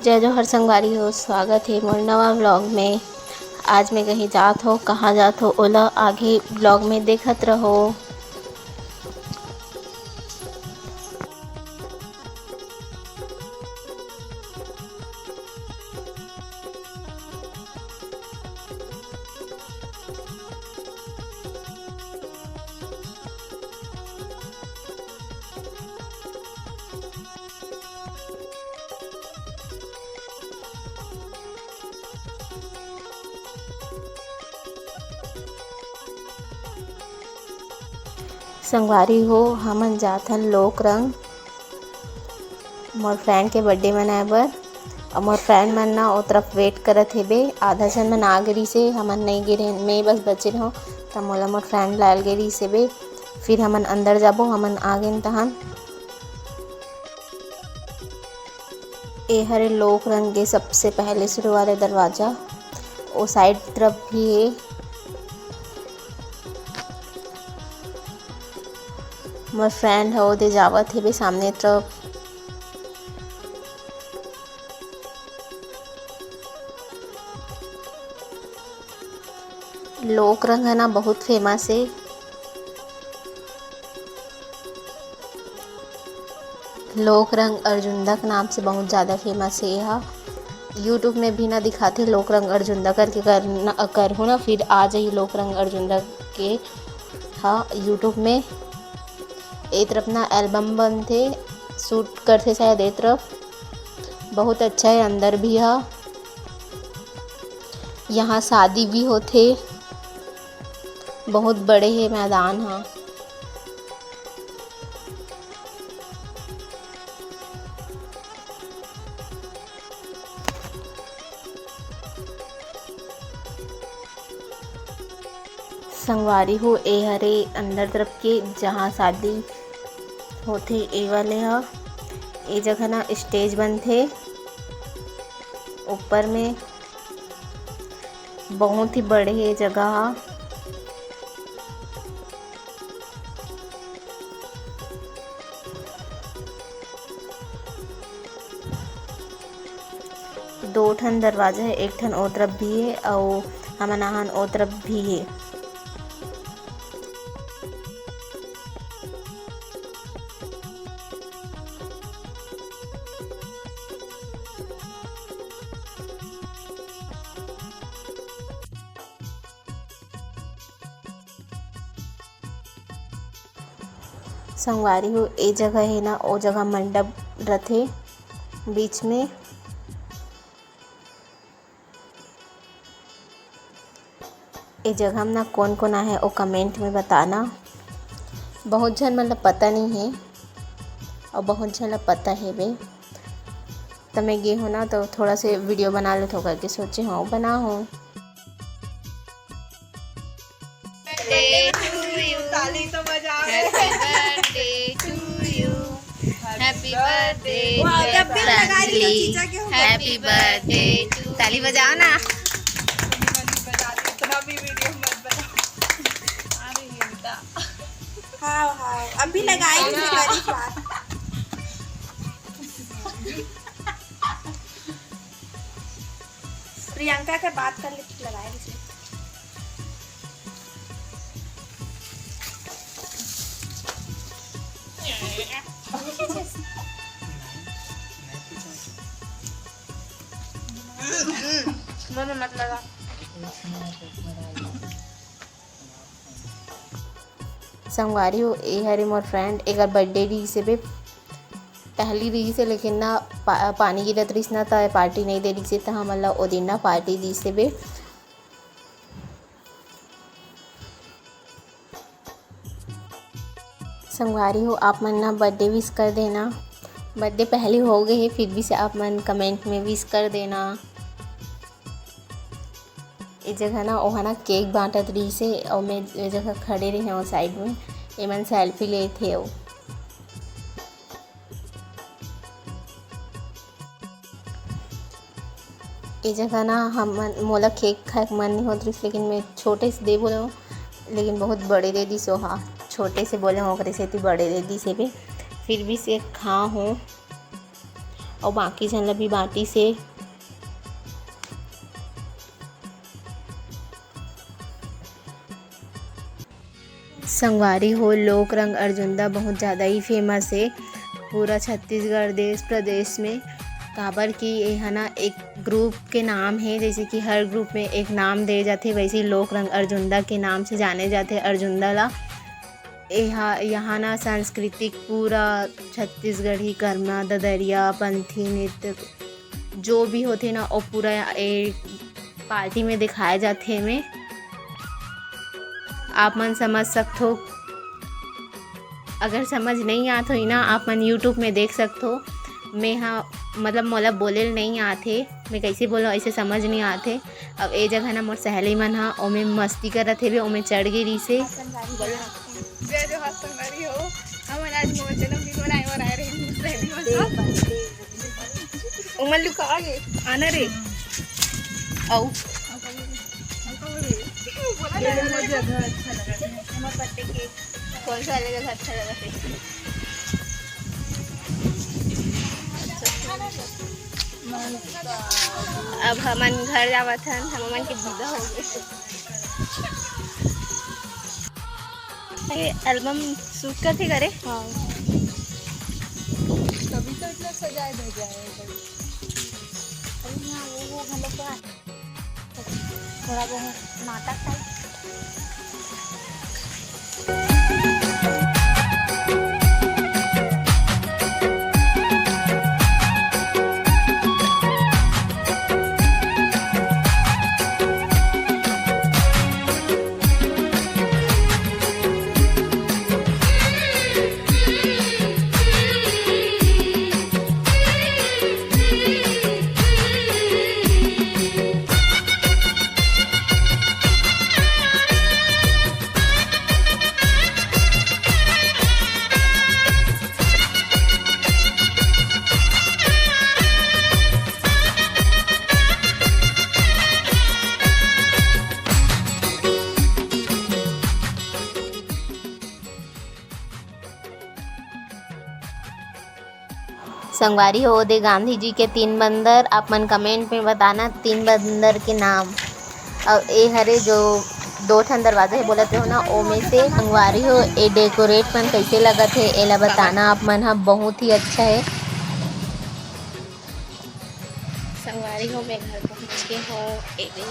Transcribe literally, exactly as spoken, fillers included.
जय जोहार संगवारी हो, स्वागत हे मोर नवा vlog में। आज मैं कहीं जात हो, कहाँ जात हो, ओला आगे vlog में देखत रहो। संगवारी हो, हमन जाथन लोक रंग मोर friend के birthday मनाए बर। अउ मोर friend मन ना ओ तरफ wait करत हेबे। आधा झन मन आ गे रिहिसे, हमन नइ गे रहेन, मैं बस बचे रहूँ। त मोला मोर friend लायल गे रिहिसे बे। फिर हमन अंदर जाबो, हमन आ गेन तहन। ए हरे लोक रंग के सबसे पहले शुरू वाले दरवाजा, ओ side तरफ भी हे। मोर friend ह ओदे जावत हेबे सामने तरफ। लोक रंग ह ना बहुत famous हे। लोक रंग अर्जुंदा के नाम से बहुत ज़्यादा famous हे एहा। YouTube में भी ना दिखाथे लोक रंग अर्जुंदा करके, करना, करहू ना, फिर आ जाही लोक रंग अर्जुंदा के हा YouTube में। ए तरफ ना album बनथे, shoot करथे शायद ए तरफ। बहुत अच्छा हे अंदर भी हा। यहाँ शादी भी होथे। बहुत बड़े हे मैदान ह। संगवारी हो, ए हरे अंदर तरफ के, जहाँ शादी होथे, ए वाले ह। ए जगह ना stage बनथे ऊपर में। बहुत ही बड़े हे जगह ह। दो ठन दरवाजा हे, एक ठन ओ तरफ भी हे अउ हमन आहन ओ तरफ भी हे। संगवारी हो, ए जगह हे ना, ओ जगह मंडप रथे बीच में। ए जगह म ना कोन कोन आहे, ओ comment में बताना। बहुत झन मन ल पता नहीं हे, अउ बहुत झन ल पता हेबे। त मैं गे हों ना, तो थोड़ा से video बना लेथों करके सोचे हों, बना हों। Birthday to you। ताली तो बजाओ। Happy birthday to you। Happy birthday, वाह, dear जब भी लगा रही तो प्रांजलि। जीजा के हो। Happy birthday to ताली बजाओ ना। इतना भी video मत बनाओ। अरे, ये बता। हाँ, हाँ, अभी लगाई थी, हाँ। करी बात। प्रियंका के बात कर ले, लगाए रिहिसे। मन मत लगा। संगवारी हो, ए हरे मोर friend, एकर birthday रिहिसे बे, टहली रिहिसे, लेकिन ना पा-, पानी गिरत रिहिस ना, त party नइ दे रिहिसे, त हमन ला ओ दिन ना party दिसे बे। संगवारी हो, आप मन ना birthday wish कर देना। Birthday पहले हो गए हे, फिर भी से आप मन comment में wish कर देना। ए जगह ना, ओहा ना cake बांटत रहिस हे, अउ मैं ए जगह खड़े रहे हूँ side में, एमन selfie लेत हे। अउ ए जगह ना, हमन, मोला cake खाए के मन नहीं होत रहिस, लेकिन मैं छोटे से दे बोले हूँ, लेकिन बहुत बड़े दे दिस ओहा। छोटे से बोले हूँ, ओकरे सेती बड़े दे दिस हे बे। फिर भी से खा हूँ। अउ बाकी झन ला भी बांटिस हे। संगवारी हो, लोक रंग अर्जुंदा बहुत ज़्यादा ही famous हे पूरा छत्तीसगढ़ देश प्रदेश में, काबर कि एहा ना एक group के नाम हे, जैसे कि हर group में एक नाम दे जाथे, वैसे ही लोक रंग अर्जुंदा के नाम से जाने जाथे अर्जुंदा ला। एहा, यहाँ ना सांस्कृतिक पूरा छत्तीसगढ़ी करमा, ददरिया, पंथी नृत्य, जो भी होथे ना, वो पूरा ए party में दिखाए जाथे। एमे आप मन समझ सकथो, अगर समझ नहीं आत होई ना, आप मन YouTube में देख सकथो। मैं हा, मतलब, मोला बोले ल नहीं आथे, मैं कैसे बोलूँ, ऐसे समझ नहीं आथे। अब ए जगह ना मोर सहेली मन हा ओमे मस्ती करत हेवे, ओमे चढ़ गे रिहिसे। जय जोहार संगवारी हो, हमन आज मोर जन्मदिन मनाए बर आए रहे सहेली मन हा। उमन लुका गे, आना रे। अउ जगह अच्छा लगा, हमर birthday cake। कौन सा वाले जगह अच्छा लगा थे? अब हमन घर जावत हन, हमन के विदा हो गए। ये album shoot करथे करे? हाँ। तभी तो इतना सजाए धजाए है। अभी यहाँ वो, वो घलो का थोड़ा बहुत नाटक type। संगवारी हो, ओदे गांधी जी के तीन बंदर, आप मन comment में बताना तीन बंदर के नाम। अउ ए हरे जो दो ठन दरवाजा हे बोलत रहो ना, ओमे से संगवारी हो, ए decorate मन कैसे लगत हे, एला बताना आप मन ह, बहुत ही अच्छा हे। संगवारी हो, मैं घर पहुंच गे हों। ए दे